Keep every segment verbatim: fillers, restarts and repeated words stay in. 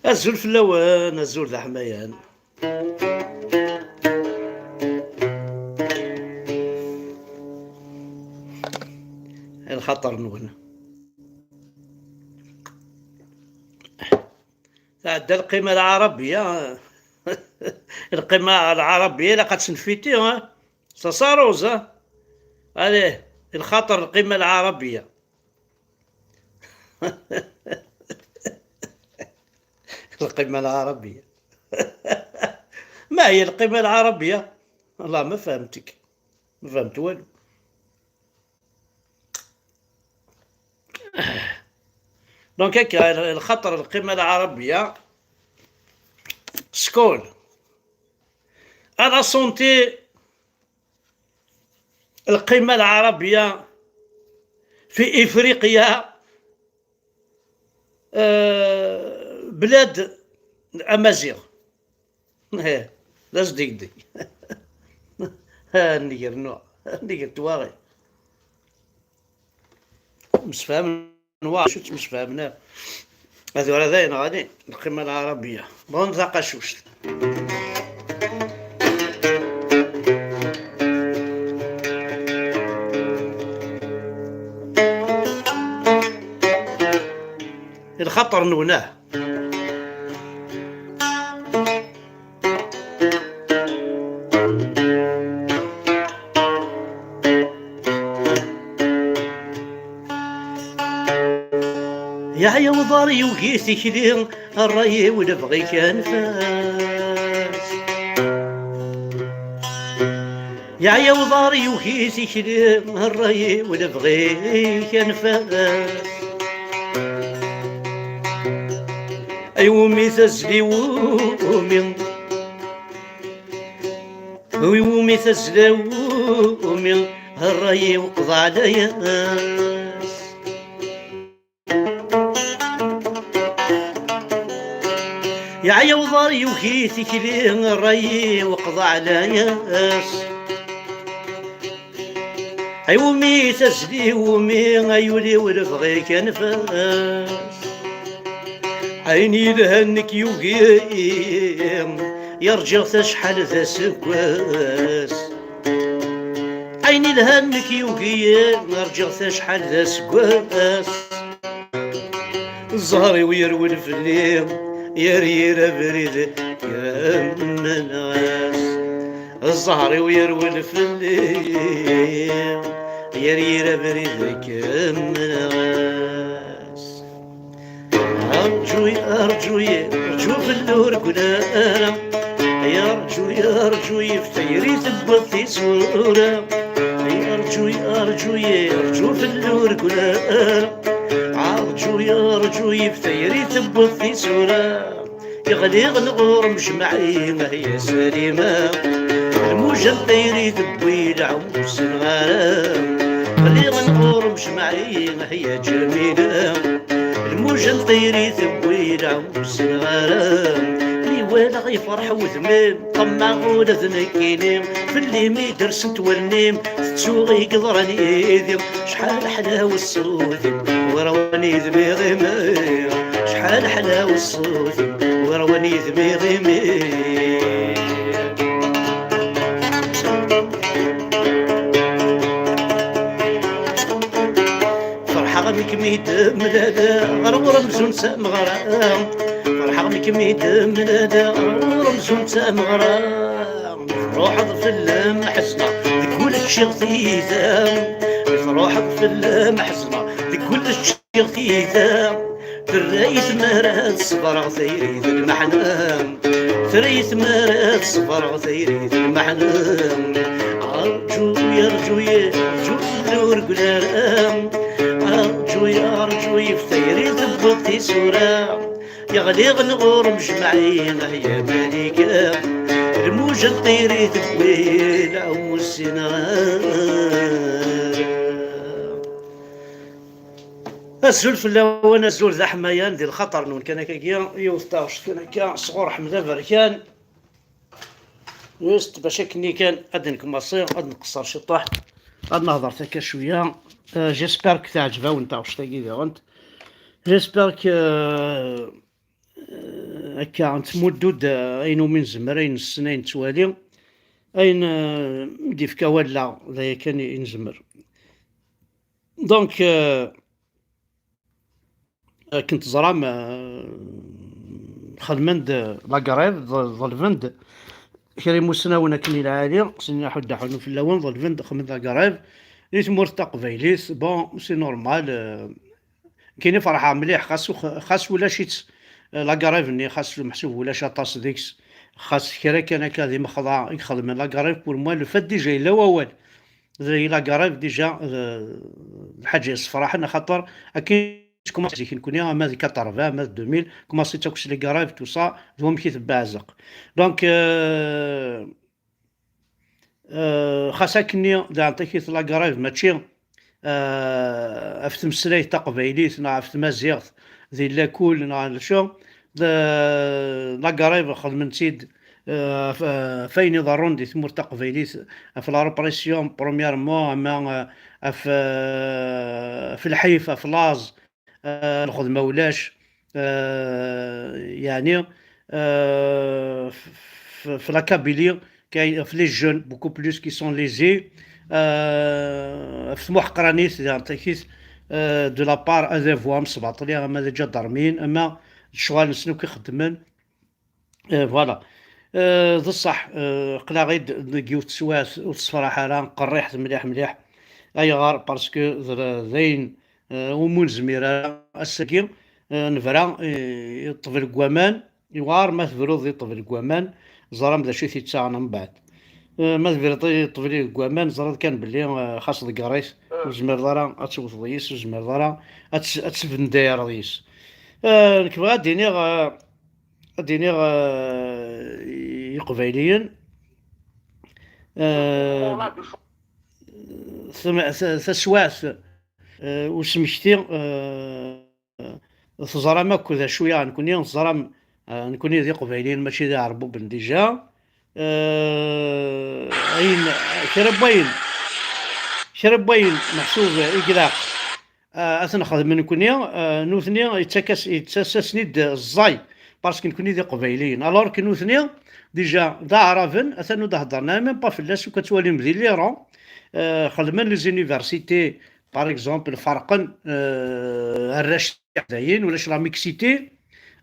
Azul fell-awen, azul d aḥmayan. Lxaṭer-nwen. Tɛedda lqima lɛarabiya. Lqima lɛarabiya ilaq ad tenfiti, ha? Ça s'arrose, ha? Allez, lxaṭer lqima lɛarabiya. القمة العربية. ما هي القمة العربية؟ والله ما فهمتك، ما فهمت والو. Donc هكا الخطر القمة العربية سكول. أنا صونتي القمة العربية في إفريقيا، آه، بلاد الأمازيغ. إيه، لا صديقتي. ها نقر نوع، نقر تواغي. مسفهم نوع، شو تمسفهم نوع. هذا ورا ذاين غادي، القمة العربية. بون ذا قشوشت. الخطر نوناه. يعيا وضار يوقي تكلي، الرأي ولبغي كان فاس. يعيا وضار يوكي تكلي، الرأي ولبغي كان فاس. أي ومي تزلي ومي، أي ومي تزلي ومي، الرأي وقضى عليا. يعيا وضار يوكي تكلي، الرأي وقضى عليا. عيومي تزلي ومي، عيولي ولبغي كنفاس. عيني لهنك يوكي، يرجع شحال ذا سكواس. عيني لهنك يوكي، يرجع شحال ذا سكواس. الزهر ويرول فلي، يرير بريد كمناس. الزهر ويرول فلي، يرير بريد كمناس. أرجوي، أرجوي، أرجو في الدور قدام. يا أرجوي، يا أرجوي، في تيري تبطي سورة. يا أرجوي، أرجوي، أرجو في الدور قدام. أرجوي، أرجوي، في تيري تبطي سورة. يغلي غنغور مجمعي ما هي سليمة. الموجة الطيري تبوي العمس الغرام. غلي غنغور مجمعي ما هي جميلة. الموجة الطيري تبوي العمس الغرام. مي والا غيفرح وذميم، طمع غولا ذنكيني. في اللي مي درسنت والنيم، تسوغي قدران ايدي. شحال حلاوة الصوت، ورواني دماغي ما. شحال حلاوة الصوت، ورواني دماغي ما. فرحة غمك ميد ملادا، غرور مزون سامغرا. فرحة غمك ميد ملادا، غرور مزون سامغرا. روح ضفل محزنة، ذكول الشيخ ثيثا. روح ضفل محزنة، ذكول الشيخ ثيثا. تريت مرات صبر غثيري ذا المحنة. تريت مرات صبر غثيري ذا المحنة. أرجو يا رجو يا رجو في الدور قلال. أرجو يا رجو يفتيري ذبطي سورة. يغلي غنغور مجمعين يا مليكة، الموجة الطيري تبوي العوم والسنغال. Azul fell-awen, azul d aḥmayan di lxaṭer-nwen kan akka, yiwet taɣect kan akka sɣur Ḥmed Aberkan. Just bac akken kan ad nkemmaṣi, ad nqeṣṣer ciṭṭaḥ. Ad nehḍer akka cwiya. Euh, j'espère que teɛǧeb-awen taɣect-agi diɣen. J'espère que, euh, euh, akka nettmuddu-d, euh, ayen umi nezmer, ayen nessen, ayen nettwali, ayen, euh, i d-ifka wallaɣ, d aya kan i nezmer. Donc, euh, akken teẓram, euh, xedmen-d la grève, ḍ-, ḍelben-d kra imusnawen akken i lɛali, snin aḥuddu aḥunnu fell-awen, ḍelben-d, xedmen-d la grève di tmurt taqbaylit. Bon, c'est normal, euh, Kini ferḥeɣ mliḥ, xas ux-, xas ulac-itt, eh, la grève-nni, xas meḥsub ulac aṭas deg-s, xas kra kan akka d imexḍa i ixedmen la grève, pour moi, le fait déjà yella wawal. D la grève déjà, eh, d lḥaǧa yessefraḥen, axaṭer akken commencé zik nekni, ama d quatre-vingts, ama d deux mille, commencé-tt akk s les grèves, tout ça, d wamek i tebbeɛzeq. Donc, euh, Euh, xas akkenni, daɣen takit la grève mačči, euh, ɣef tmeslayt taqbaylit neɣ ɣef tmaziɣt di lakul neɣ d acu, d, la grève xedmen-tt-id, euh, ɣef, ɣef ayen iḍerrun di tmurt taqbaylit, ɣef la répression, premièrement, ama, euh, ɣef, euh, ɣef lḥif, ɣef laẓ, euh, lxedma ulac, euh, yeɛni, euh, f-, f-, f-, la Kabylie, kay-, f-, les jeunes, beaucoup plus qui sont lésés, euh, f tmuḥeqranit, daɣen takit, euh, de la part adabu, am sbaṭli, ama d iǧadarmiyen, ama d ccɣel-nsen akk i xeddmen. Euh, voilà. Euh, d ṣṣeḥ, euh, aql-aɣ-id deg yiwet teswiɛt ur tessefraḥ ara, qerriḥet mliḥ mliḥ. Ayɣer? Parce que d, d ayen, euh, umi ur nezmir ara ass-agi, euh, nebra i, i ṭṭbel deg waman, yewɛer ma tebruḍ i ṭṭbel deg waman, ẓram d acu i t-ittaɣen mbeɛd. Euh, ma tebruḍ i ṭṭbel deg waman, ẓriḍ kan belli, euh, xas ḍegger-it, ur tezmireḍ ara ad tewteḍ yis, ur tezmireḍ ara ad tt-, ad tesbendayreḍ yis. Euh, nekk bɣiɣ ad d-iniɣ, euh, ad d-iniɣ, euh, i Iqbayliyen, euh, tam-, ta-, taswiɛt, euh, usmekti, euh, teẓram akk d acu-yaɣ nekkni, teẓram, euh, nekkni d Iqbayliyen, mačči d Iɛerbuben déjà. Euh, ayen, kra n wayen, kra n wayen meḥsub i ilaq, euh, ad t-nexdem nekkni, euh, nutni yettak-as-, yettas-asen-id ẓẓay, parce que nekkni d Iqbayliyen. Alors que nutni, déjà, d Aɛraben, atan ur d-heddren ara même pas fell-as, ukan ttwalim di l'Iran, euh, xedmen les universités, par exemple, ferqen, euh, arrac tiɛdayin, ulac la mixité,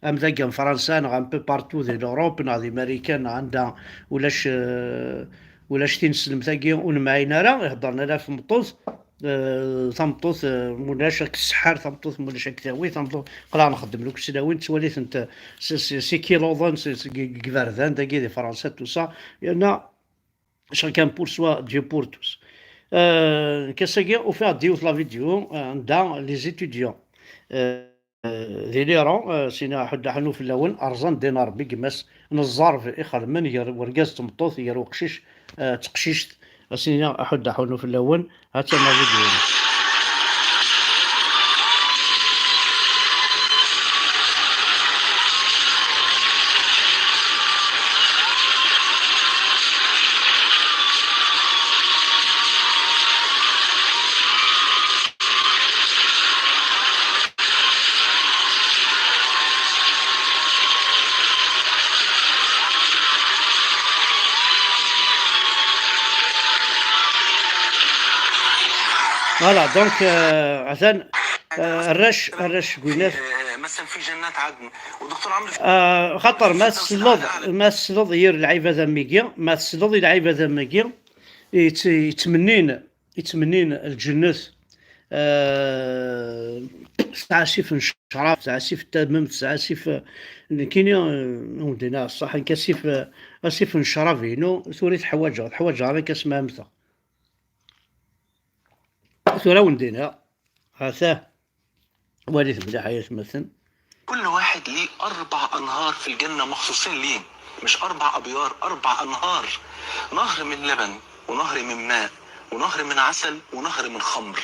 am dagi n Fransa, neɣ un peu partout di l'Europe, neɣ di Marikan, neɣ anda ulac, euh, ulac tineslemt-agi ur nemɛin ara, iheddren ala ɣef tmeṭṭut, euh, tameṭṭut, euh, mulac ad k-tseḥḥer, tameṭṭut mulac ad k-tawi, tameṭṭut, qleɛ nxeddem lukslawin, ttwali-tent, euh, s, s, s ikiluḍen, s, s, g-, g-, iberdan, dagi di Fransa, tout ça, yerna chacun pour soi, Dieu pour tous. Euh, ass-agi, ufiɣ-d yiwet la vidéo, euh, anda les étudiants, euh, di l'Iran, euh, sina aḥuddu aḥunnu fell-awen, rẓan ddin Ṛebbi, gma-s n ẓẓerb i xedmen gar urgaz d tmeṭṭut, gar uqcic, euh, d teqcict, sina aḥuddu aḥunnu fell-awen, ha-tt-an la vidéo. Voilà, donc, euh, atan, euh, arrac, arrac n winnat. آه، مثلا في جنات عدن، ودكتور عمرو في آه، خاطر ما في الدرس تسلط، الأعلى. ما تسلط يير العبادة ميكي، ما تسلط العبادة ميكي، يت-، يتمنين، يتمنين الجنة، آه، تعسف إن شراب، تعسف التمام، تعسف، آه، كيني، آه، ودينا الصح، كاسف، آه، اسف إن شراب، ينو، ثوري تحواجه، تحواجه، أنا كاس ما أمثى. ثورة وندينا. هاثاه. والد مليح يا سمسن. كل واحد ليه أربع أنهار في الجنة مخصوصين ليه، مش أربع أبيار، أربع أنهار. نهر من لبن، ونهر من ماء، ونهر من عسل، ونهر من خمر.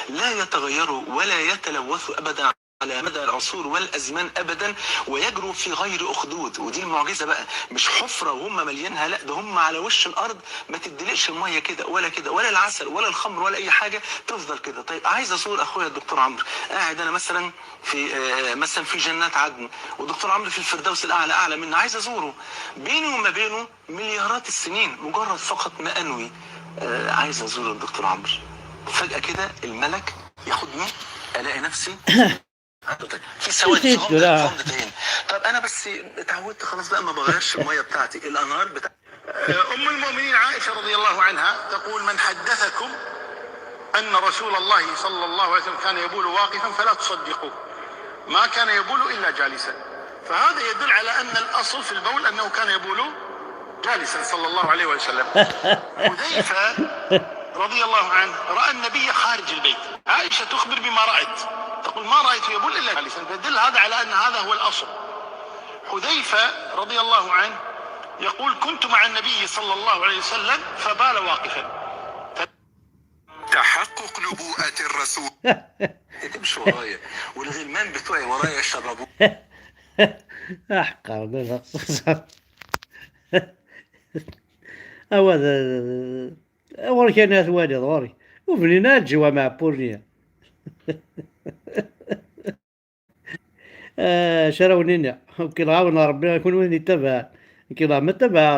لا يتغيروا ولا يتلوثوا أبدا. على مدى العصور والأزمان أبدًا، ويجروا في غير أخدود. ودي المعجزة بقى، مش حفرة وهم ماليينها، لا، ده هم على وش الأرض ما تدلقش المية كده ولا كده، ولا العسل ولا الخمر ولا أي حاجة، تفضل كده. طيب، عايز أزور أخويا الدكتور عمرو، قاعد أنا مثلًا في، آه، مثلًا في جنات عدن، والدكتور عمرو في الفردوس الأعلى، أعلى منه، عايز أزوره. بيني وما بينه مليارات السنين، مجرد فقط ما أنوي، آه، عايز أزور الدكتور عمرو. فجأة كده الملك ياخدني، ألاقي نفسي في ثواني، في غمضة، في غمضة عين. طب أنا بس اتعودت خلاص بقى، ما بغيرش المية بتاعتي، الأنهار بتاع أم المؤمنين عائشة رضي الله عنها تقول: "من حدثكم أن رسول الله صلى الله عليه وسلم كان يبول واقفا فلا تصدقوه، ما كان يبول إلا جالسا". فهذا يدل على أن الأصل في البول أنه كان يبول جالسا صلى الله عليه وسلم. حذيفة رضي الله عنه رأى النبي خارج البيت، عائشة تخبر بما رأت، تقول: "ما رأيت يبول إلا جالسا"، فدل هذا على أن هذا هو الأصل. حذيفة رضي الله عنه يقول: "كنت مع النبي صلى الله عليه وسلم فبال واقفا". تحقق نبوءة الرسول. تمشي ورايا، والغلمان بتوعي ورايا يشربوا. احقر من الخصوص. اوا ذا، اوا كان ثواني ضوري. وبنينا الجوا مع بولنيا. آه، شراونينا. كي العاون ربي يكون وين يتبع. كي العاون متبع.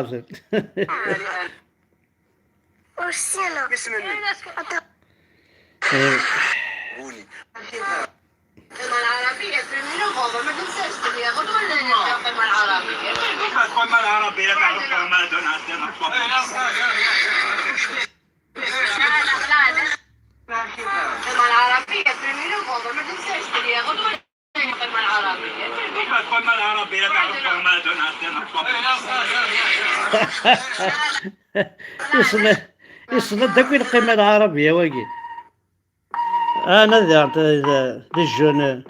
بسم الله. إيه. القمة العربية في المينوفمبر، ما تنساش تقول يا غدوة ولا لا القمة العربية. القمة العربية تاع القمة، دون عندنا القمة. لا، لا، لا، لا. القمة العربية في المينوفمبر، ما تنساش تقول يا غدوة ولا لا القمة العربية. القمة العربية تاع القمة، دون عندنا القمة. يصل، يصل داك القمة العربية واقي. انا ذا، ذا، ذا الجون.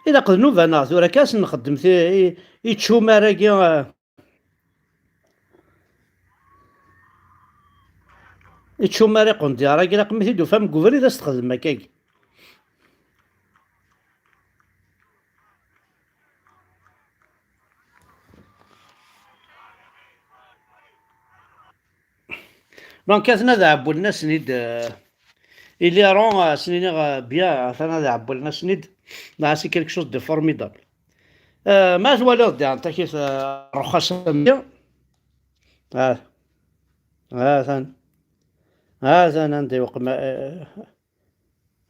Ilaq d nnuba-nneɣ tura kan ad s-nxeddem ti-, i, i tcumar-agi, ah, i tcumar iqendyar-agi, ilaq mi t-id-tufam deg ubrid ad s-texdem akkagi. Donc, atan ad ɛewwlen-asen-id, euh, i l'Iran, euh, ad sen-iniɣ, euh, bien, atan ad ɛewwlen-asen-id. Là, c'est quelque chose de formidable. Euh, ma twaliḍ, di, takit, euh, rrxas am-, ah, atan, atan anda yeqma, euh,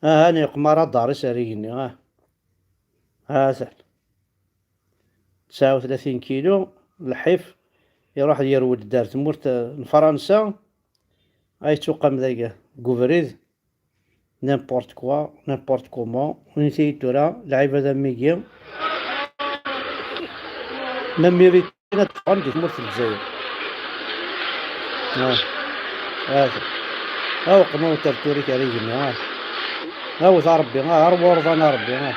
ah, anda yeqma radar-is ar igenni, ah, atan. Tesɛa u tlatin kilu, lḥif, iruḥ yerwel-d ar tmurt, eh, n Fransa, ay yettuqam dagi deg ubrid, n'importe quoi, n'importe comment, nitni tura, lɛibad am wigi, ma miritin ad ffɣen di tmurt n Lezzayer. Ah. Ah. Aw, qmu terturik ar igenni, ah. Awet a Ṛebbi, ah, ar wurḍan a Ṛebbi, ah.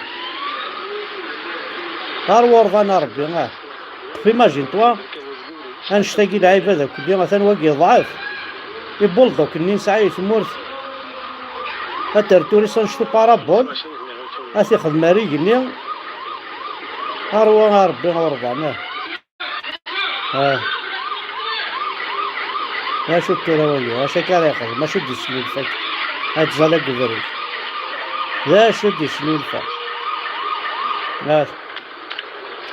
Ar wurḍan a Ṛebbi, ah. Imagine-toi, annect-agi lɛibad akk-nni, atan wagi yeḍɛef. Ibulḍuk-nni nesɛa i tmurt. Ad terturi s annect-, parabol. Ad t-ixdem ar igenni. Ar wa a Ṛebbi, ar wurḍan, ah. Ah. D acu tura wagi? D acu akka ara yexdem? D acu d-yesnulfa akka? Ad tẓalla deg ubrid. D acu d-yesnulfa? Ah.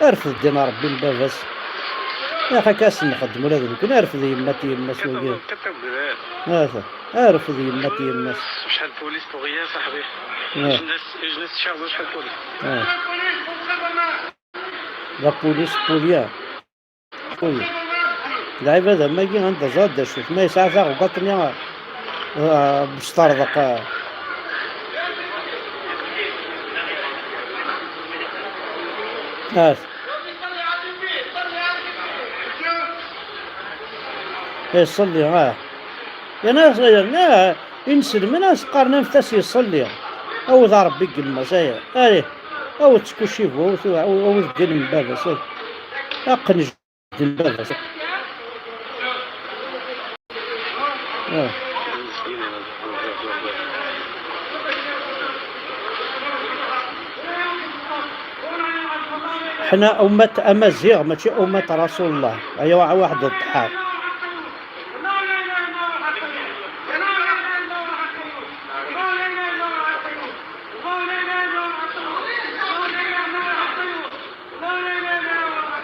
Arfed ddin a Ṛebbi n baba-s. Ax akka ad s-nxeddem ula d nekkni. Arfed yemma-t yemma-s wagi. Ah. Arfed yemma-t yemma-s. شحال بوليس طغيان صاحبي. Ah. جنس، جنس شعب شحال بوليس. Ah. La police, Polien. Uy. Lɛibad am wagi anda ẓad d acu-t, ma yesɛa taɣeggaṭ-nni, ah, besṭerḍeq, ah. Ah. Iṣelli, ah. Yerna, yerna inselmen as-qqaren anef-as iṣelli. Awed a Ṛebbi n yemma-s, aya. Arih. Awed tkucibu, awed, awed ddin n baba-s, aya. Aqenj ddin n baba-s. Ah. Ḥna ummat Amaziɣ, mačči ummat Rasulullah. Aya wa-, waḥed uṭḥan.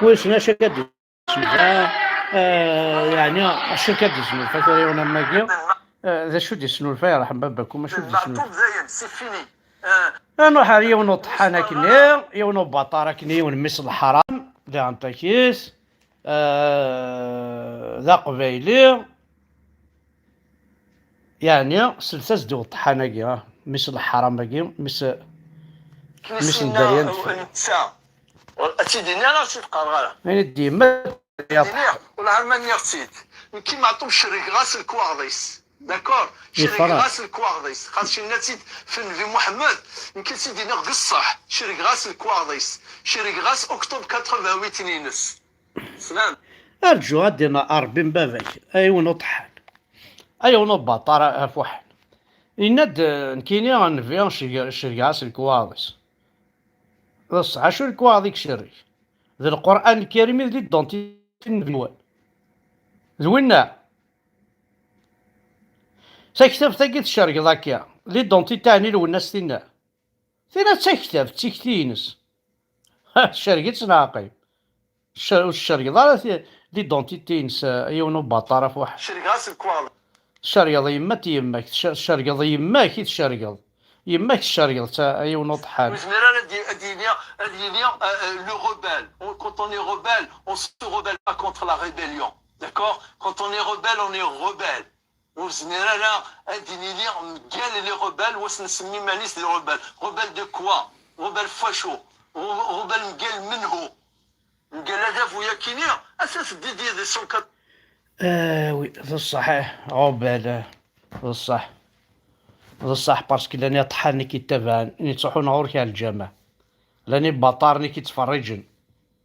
Wissen acu akka d-isnulfa, eh, yeɛni acu akka d-isnulfa tura yiwen am wagi? Eh, d acu d-isnulfa, yerḥem baba-kum, acu d-isnulfa? Ad nruḥ ar yiwen uṭḥan akkenni, yiwen ubaṭar akkenni, yiwen mmi-s n leḥram, diɣen takis, eh, d aqbayli. Yeɛni, slet-as-d i uṭḥan-agi, ah, mmi-s n leḥram-agi, mmi-s, mmi-s n dderya n tfal. Netta, ad tt-id-iniɣ neɣ ur tt-id-qqareɣ ara? Ini-d yemma. Iniɣ, wellah ma nniɣ-tt-id. Nekki Meɛṭub cerrgeɣ-as lekwaɣeḍ-is. D'accord? Cerrgeɣ-as lekwaɣeḍ-is. Xas cenna-tt-id f Nnbi Muḥemmed, nekki ad tt-id-iniɣ deg ṣṣeḥ. Cerrgeɣ-as lekwaɣeḍ-is. Cerrgeɣ-as octobre quatre-vingt-huit-nni-ines. Teslam? Arǧu ad d-iniɣ Ṛebbi n baba-k, ay win uṭḥan. Ay win ubaṭar afuḥan. Yenna-d, eh, nekkini Nnbi cerrgeɣ-as lekwaɣeḍ-is. D ṣṣeḥ, acu lekwaɣeḍ i icerreg? D Lqur'an Lkarim i d l'identité n Nnbi-nwen. D winna. Taktabt-agi tcerrgeḍ akka, l'identité ɛni Lwennas tinna? Tinna d taktabt, d tikti-ines. Ha, tcerrgeḍ-tt neɣ aqim? Tcer-, ur tcerrgeḍ ara ti-, l'identité-ines, eh, yiwen ubaṭar afuḥan. Cerrgeɣ-as lekwaɣeḍ. Tcerrgeḍ yemma-t yemma-k, tcer-, tcerrgeḍ yemma-k i tcerrgeḍ. Yemma-k tcerrgeḍ-tt a, a yiwen uṭḥan. Ur yezmir ara ad y-, ad yini, ad yini, euh, euh, le rebelle. On, quand on est rebelle, on se rebelle pas contre la rébellion. D'accord? Quand on est rebelle, on est rebelle. Ur nezmir ara ad d-nini mgal les rebelles, wass nsemmi iman-is d rebelle. Rebelle de quoi? Rebelle f wacu? Re-, rebelle mgal menhu? Mgal adabu yakini, ata teddi-d yid-s. Ah, oui, d ṣṣeḥ, eh, rebelle, eh, d ṣṣeḥ. D ṣṣeḥ, parce que llan iṭḥan i k-ittabaɛen, i yettruḥun ɣur-k ar lǧameɛ. Llan ibaṭaren i k-ittferriǧen.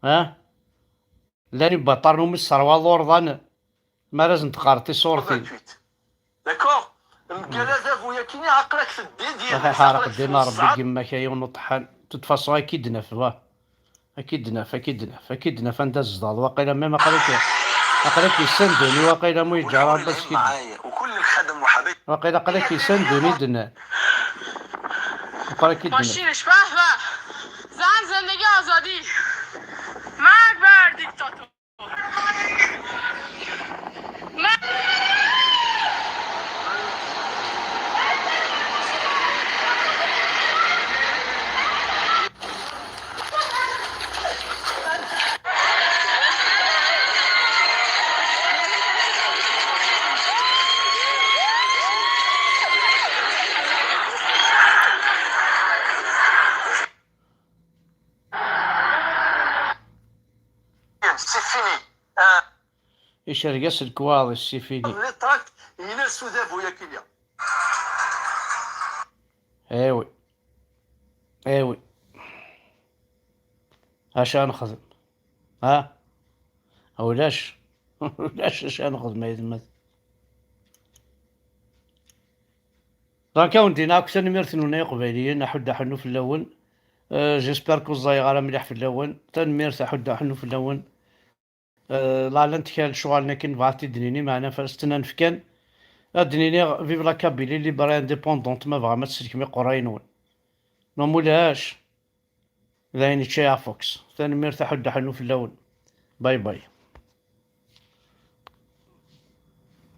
Ha? Llan ibaṭaren umi tesserwaḍ urḍan, mi ara sen-teqqareḍ tiṣurtin. D'accord? Mgal adabu yakini, aql-ak teddiḍ yid-s, aql-ak aql-ak ddin a Rebbi tneṣṣɛeḍ. Yemma-k a yiwen uṭḥan. De toute façon, ad k-id-naf, wa. Ad k-id-naf, ad k-id-naf, ad k-id-naf anda tzedɣeḍ. Waqila même aql-ak, aql-ak yessanduni, waqila mu yeǧǧa Rebbi ad k-id-, waqila aql-ak yessanduni d-nnan. Waqila ad k-id-naf. Maşîn şbah ve. Zan zendegi azadi. Merg ber diktator. C'est fini. Icerreg-as lekwaɣeḍ-is, c'est fini. Liṭrak, yella s udabu yakini. Ewi. Ewi. Acu ara nexdem? Ha? Ulac. Ulac acu ara nexdem, ay atmaten. Donc, ad wen-d-iniɣ akk tanemmirt-nwen ay Iqbayliyen, aḥuddu aḥunnu fell-awen. Euh, j'espère que ur ẓẓayeɣ ara mliḥ fell-awen. Tanemmirt, aḥuddu aḥunnu fell-awen. Euh, la llant kra n lecɣal-nni akken bɣiɣ ad t-id-nini, meɛna f-, s-ttnan fkan. Ad d-nini, vive la Kabylie libre et indépendante, ma bɣam ad tsellkem iqerray-nwen. Ma mulac, d ayen yečča Fox. Tanemmirt, aḥuddu aḥunnu fell-awen. Bye bye.